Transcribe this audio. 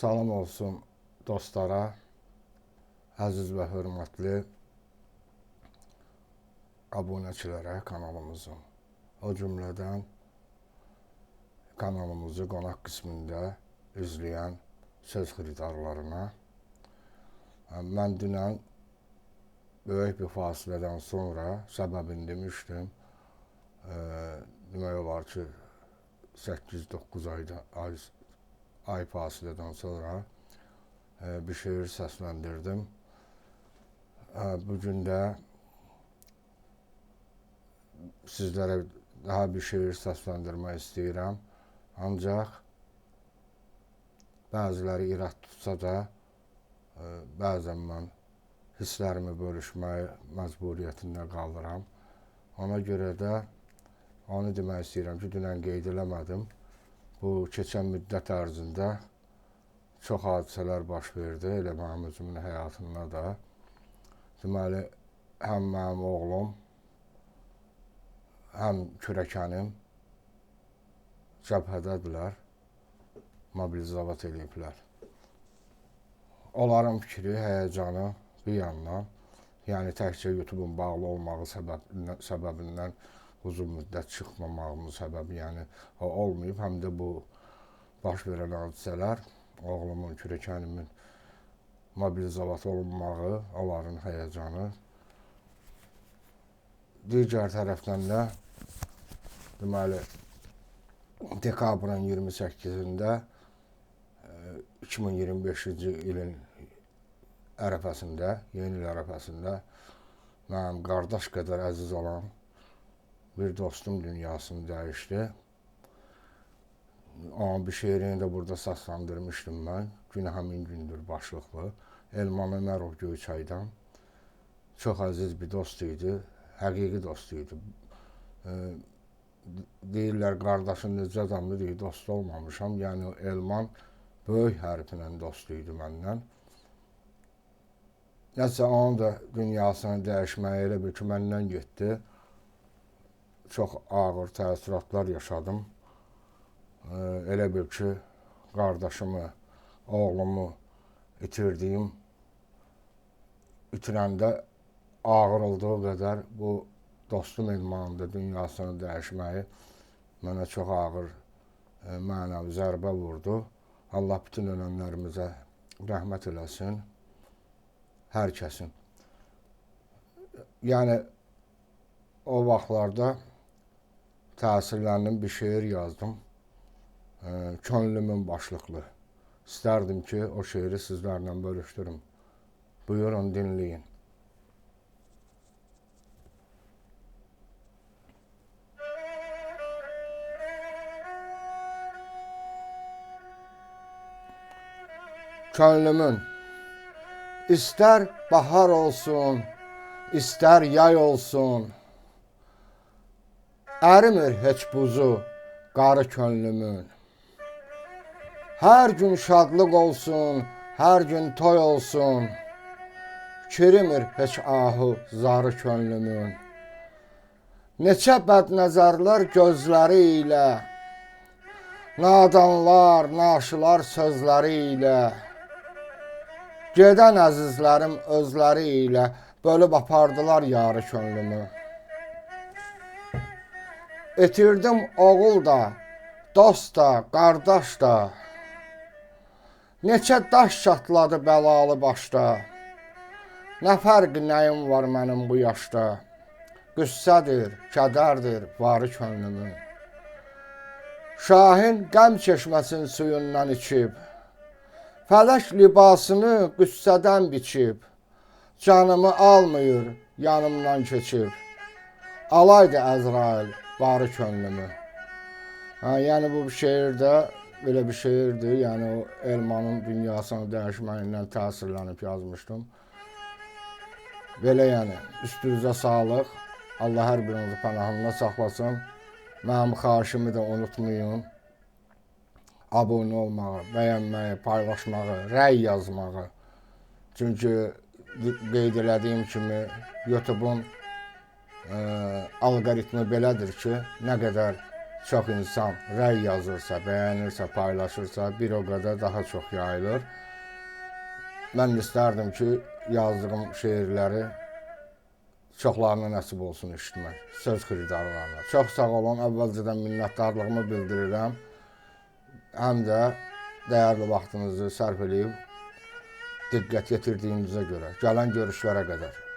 Salam olsun dostlara, əziz və hörmətli abunəçilərə kanalımızın. O cümlədən kanalımızı qonaq qismində izləyən söz xiridarlarına. Mən dünən böyük bir fasilədən sonra səbəbini demişdim. Demək olar ki, 8-9 ay fasilədən sonra bir şeir səsləndirdim. Bugün də sizlərə daha bir şeir səsləndirmək istəyirəm. Ancaq bəziləri irad tutsa da, bəzən mən hisslərimi bölüşməyi məcburiyyətində qalıram. Ona görə də onu demək istəyirəm ki, dünən qeyd eləmədim. Bu keçən müddət ərzində çox hadisələr baş verdi, elə mənim özümün həyatımda da. Deməli, həm mənim oğlum, həm kürəkənim cəbhədədirlər, mobilizavat eləyiblər. Onların fikri, həyəcanı bir yandan, yəni təkcə YouTube-un bağlı olmağı səbəbindən uzun müddət çıxmamağımın səbəbi, yəni o olmayıb, həm də bu baş verən hadisələr, oğlumun, kürəkənimin mobilizavat olunmağı, onların həyəcanı. Digər tərəfdən də, deməli, dekabrın 28-də 2025-ci ilin ərəfəsində, yeni il ərəfəsində mənim qardaş qədər əziz olan bir dostum dünyasını dəyişdi. Onun bir şeirini də burada səsləndirmişdim mən. Gün həmin gündür başlıqlı. Elman Ömərov Göyçaydan. Çox əziz bir dost idi. Həqiqi dost idi. Deyirlər, qardaşın necə adamdır, deyir, dost olmamışam. Yəni, Elman böyük hərflə dost idi məndən. Nəsə, onun da dünyasını dəyişməyi elə bir ki, məndən getdi. Çox ağır təəssüratlar yaşadım. Elə bil ki, qardaşımı, oğlumu itirdiyim, itirəndə ağır olduğu qədər bu dostum Elmanın da dünyasını dəyişməyi mənə çox ağır mənəvi zərbə vurdu. Allah bütün ölənlərimizə rəhmət eləsin, hər kəsin. Yəni, o vaxtlarda təsirləndim, bir şeir yazdım. Könlümün başlıqlı. İstərdim ki, o şeiri sizlərlə bölüşdürüm. Buyurun, dinləyin. Könlümün istər bahar olsun, istər yay olsun, ərimir heç buzu qarı könlümün. Hər gün şadlıq olsun, hər gün toy olsun, kirimir heç ahu zarı könlümün. Neçə bədnəzərlər gözləri ilə, nadanlar, naşılar sözləri ilə, gedən əzizlərim özləri ilə bölüb apardılar yarı könlümü. İtirdim oğul da, dost da, qardaş da, neçə daş çatladı bəlalı başda, nə fərqi nəyim var mənim bu yaşda, qüssədir, kədərdir varı könlümün. Şahin qəm çeşməsinin suyundan içib, fələk libasını qüssədən biçib, canımı almıyır, yanımdan keçib, alaydı Əzrail varı könlümü. Yəni bu şeirdə belə bir şeirdir, yəni o Elmanın dünyasını dəyişməyindən təsirlənib yazmışdım. Belə yəni, üstünüzə sağlıq, Allah hər birinizi pənahında saxlasın. Mənim xahişimi də unutmayın. Abunə olmağı, bəyənməyi, paylaşmağı, rəy yazmağı. Çünki qeyd elədiyim kimi YouTube-un alqoritmi belədir ki, nə qədər çox insan rəy yazırsa, bəyənirsə, paylaşırsa, bir o qədər daha çox yayılır. Mən istərdim ki, yazdığım şeirləri çoxlarına nəsib olsun eşitmək, söz xiridarlarına. Çox sağ olun, əvvəlcədən minnətdarlığımı bildirirəm. Həm də dəyərli vaxtınızı sərf eləyib diqqət yetirdiyinizə görə. Gələn görüşlərə qədər.